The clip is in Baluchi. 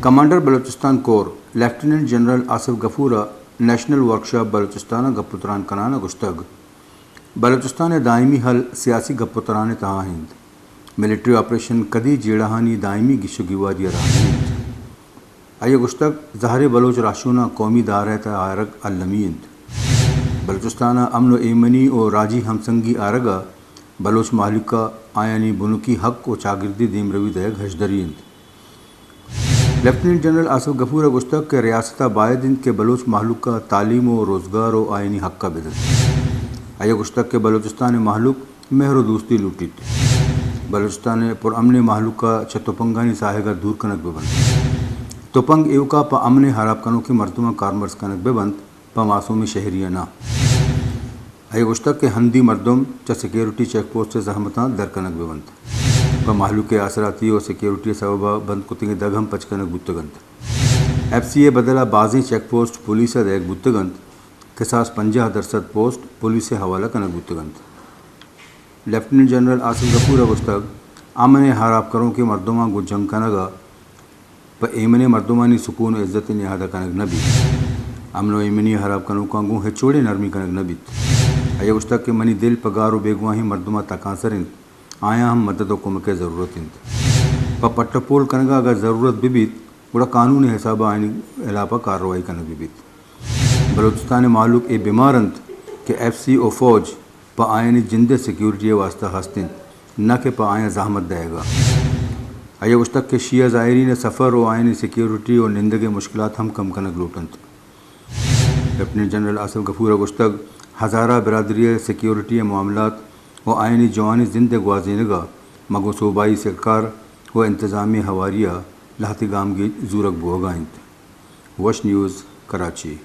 کمانڈر بلوچستان کور لیفٹیننٹ جنرل آصف غفور ءَ نیشنل ورکشاپ بلوچستان ءَ گپ ءُ تران کنان ءَ گوشتگ، بلوچستان ءِ دائمی حل سیاسی گپ ءُ تران ءِ تہا انت۔ ملٹری آپریشن کدی جیڑہانی دائمی گیش ءُ گیواری ءَ راہ نہ انت۔ آئی ءَ گوشتگ، زہریں بلوچ راہشوناں قومی دار ءِ تہ ءَ آرگ المی انت۔ بلوچستان ءَ امن ءُ ایمنی ءُ راجی ہمسنگی آرگ ءَ بلوچ مہلوک ءَ آیانی بنکی حق ءُ چاگردی دیمروی دئیگ ہژدری انت۔ لیفٹیننٹ جنرل آصف غفور ءَ گوشتگ کہ ریاست ءَ باید انت کہ بلوچ مہلوک ءَ تعلیم ءُ روزگار ءُ آیانی حق ءَ بدنت۔ آئی ءَ گوشتگ کہ بلوچستان ءِ مہلوک مہر ءُ دوستی لوٹیت۔ بلوچستان ءِ پرامنیں مہلوک ءَ چہ تپنگانی ساہگ ءَ دور کنگ بہ بنت۔ تپنگ ایوک ءَ پہ امن ءِ ہراب کنوکیں مردماں کارمرز کنگ بہ بنت، پہ معصومیں شہری ءَ نہ۔ آئی ءَ گوشتگ کہ ہندی مردم چہ سیکورٹی چیک پوسٹ ءِ زحمتاں در کنگ بہ بنت۔ پہ مہلوک ءِ آسراتی ءُ سیکورٹی ءِ سبب ءَ بند کتگیں دگ ہم پچ کنگ بوتگ انت۔ ایف سی ءِ بدل ءَ بازیں چیک پوسٹ پولیس ءَ دئیگ بوتگ انت۔ کساس پنجاہ درسد پوسٹ پولیس ءِ حوالہ کنگ بوتگ انت۔ لیفٹیننٹ جنرل آصف غفور ءَ گوشتگ، امن ءِ ہراب کنوکیں مردماں گوں جنگ کنگ ءَ پہ ایمنیں مردمانی سکون ءُ عزت ءِ نہادہ کنگ نہ بیت۔ امن ءُ ایمنی ءِ ہراب کنوکاں گوں ہچ وڑیں نرمی کنگ نہ بیت۔ آئی ءَ گوشتگ کہ منی دل پہ گار ءُ بیگواہیں مردماں تکانسر انت، آیاں ہم مدد ءُ کمک ءِ ضرورت انت۔ پہ پٹ ءُ پول کنگ ءَ اگاں ضرورت بہ بیت، گڑا قانون ءِ حساب ءَ آیانی ہلاپ ءَ کارروائی کنگ بہ بیت۔ بلوچستان ءِ مہلوک اے بیمار انت کہ ایف سی ءُ فوج پہ آیانی جند ءِ سیکورٹی ءِ واستہ ہست انت، نہ کہ پہ آیاں زحمت دئیگ ءَ۔ آئی ءَ گوشتگ کہ شیعہ زائرین ءِ سفر ءُ آیانی سیکورٹی ءُ نندگ ءِ مشکلات ہم کم کنگ لوٹ انت۔ لیفٹیننٹ جنرل آصف غفور ءَ گوشتگ، ہزارہ برادری ءِ سیکورٹی ءِ معاملات ءُ آیانی جوانیں زند ءِ گوازینگ ءَ ماں گوں صوبائی سرکار ءُ انتظامی ہواری ءَ لہتے گامگیج زورگ بوہگ ءَ انت۔ وش نیوز، کراچی۔